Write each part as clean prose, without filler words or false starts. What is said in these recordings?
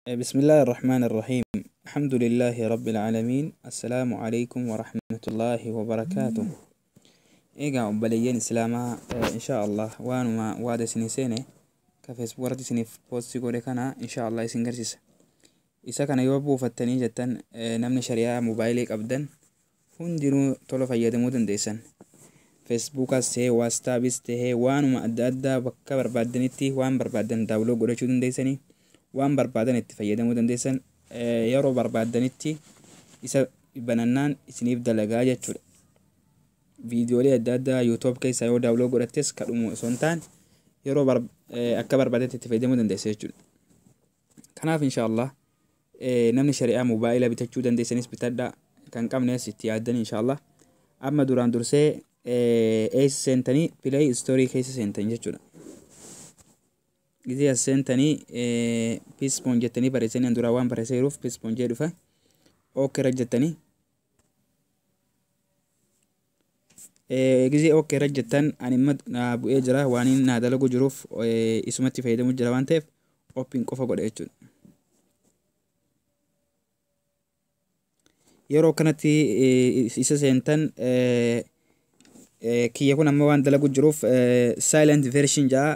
بسم الله الرحمن الرحيم، الحمد لله رب العالمين، السلام عليكم ورحمة الله وبركاته. Egaa obboleeyyan Islaamaa, insha Allah waanuma waada isinii seene ka Facebook irratti isiniif post godhe kana insha Allah isin garsiisa. Isa kana yoo buufattanii jettan, namni shari'aa mobaayilii qabdan hundinuu tola fayyadamuu dandeessan. Facebookas ta'ee, WhatsAppis ta'ee, waanuma adda addaa bakka barbaaddanitti waan barbaaddan download godhachuu dandeessanii, waan barbaadan itti fayyadamuu dandeessan, yeroo barbaaddanitti isa banannaan isiniif dalagaa jechuudha. Viidiyoolee adda addaa YouTube keessaa yoo download godhattes kadhumu osoo hin taane, yeroo akka barbaadetti itti fayyadamuu dandeessa jechuudha. Kanaaf insha Allah namni shari'aa mobaayila bitachuu dandeessanis bitadhaa, kan qabnes itti yaaddan insha Allah. Amma duraan dursee eessa seentanii? Play Store keessa seentan jechuudha. Gizee as seentanii Psiphon jettanii barreessanii, duraa waan barreessee jiruuf Psiphon jee dhufa. Okay irra jettanii, gizee okay irra jettan, ani imma naa bu'ee jira, waan inni naa dalagu jiruuf isumatti fayyadamu jira waan ta'eef open qofa godha jechuudha. Yeroo kanatti isa seentan, kiyya kun amma waan dalagu jiruuf silent version jaa,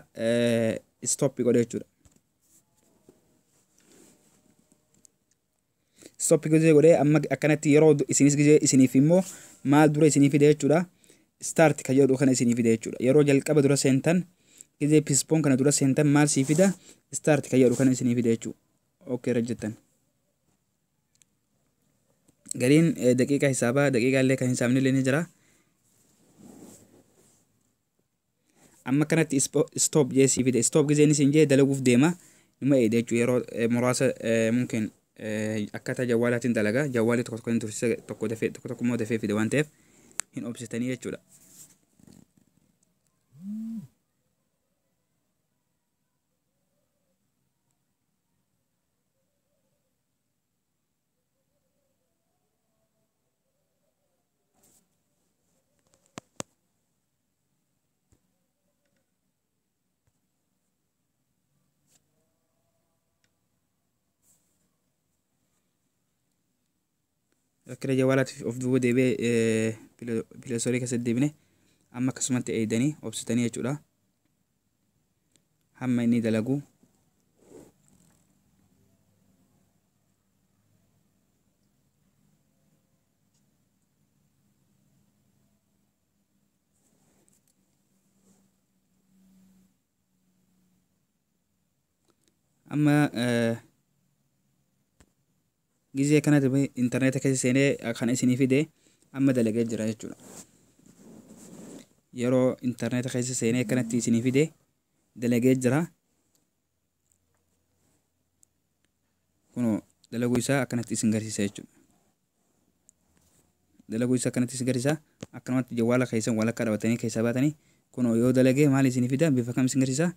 stop godha jechuudha. Stop gizee godhee, amma akkanatti yeroo isinis gizee isiniif immoo maal dura isinii fide jechuudha. Start ka jedhu kana isinii fide jechuudha. Yeroo jalqaba dura seentan, gizee Psiphon kana dura seentan, maal sii fida? Start ka jedhu kana isinii fide jechuudha. Okay irra jettan. Gariin daqiiqaa hisaabaa, daqiiqaa illee kan hisaabni illee ni jira. Amma kanatti stop jee sii fide. Stop gizeen isin jee dalaguuf deema. Numa eede jechuudha yeroo muraasa. Mungkin akkaataa jawwaalaatiin dalagaa. Jawwaalii tokko tokko hin tursiisa, tokko dafee, tokko tokko immoo dafee fide waan ta'eef hin obsitanii jechuudha. Rakkina jawwaalaatiif of duuba deebi'ee Play Store keessatti deebine. Amma akkasumatti eegdanii obsitanii jechuudha. Hamma inni dalagu. Amma gizee kanatti intarneeta keessa seenee kan isinii fide amma dalagee jira jechuudha. Yeroo intarneeta keessa seenee kanatti isinii fide dalagee jira. Kunoo dalaguu isaa akkanatti isin garsiisa jechuudha. Dalaguu isaa akkanatti isin garsiisa. Akkanumatti jawwaala keessan walakkaa dhabatanii keessaa baatanii, kunoo yoo dalagee maal isinii fida? Bifa kam isin garsiisa?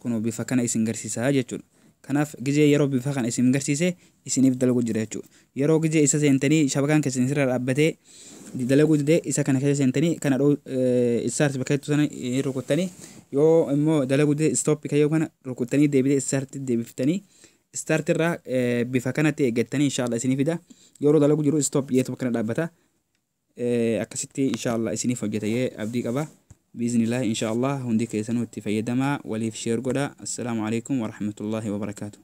Kunoo bifa kana isin garsiisaa jechuudha. Kanaaf gizee yeroo bifa kana isin garsiise isiniif dalagu jira jechuudha. Yeroo gizee isa seentanii shabakaan keessan isirra dhaabbatee dalaguu didee, isa kana keessa seentanii kana dhoo start bakka jettu sana rukuttanii, yoo immoo dalaguu didee stop kayyoo kana rukuttanii deebitee start deebiftanii, start irraa bifa kanatti eeggattanii inshallah isinii fida. Yeroo dalagu jiru stop jeetu bakka kana dhaabbata. Akkasitti inshallah isiniif hojjeta jee abdii qaba. Biiznillah inshallah hundi keessanuu itti fayyadamaa, waliif share godha. Assalaamu alaikum warahmatullahi wabarakaatu.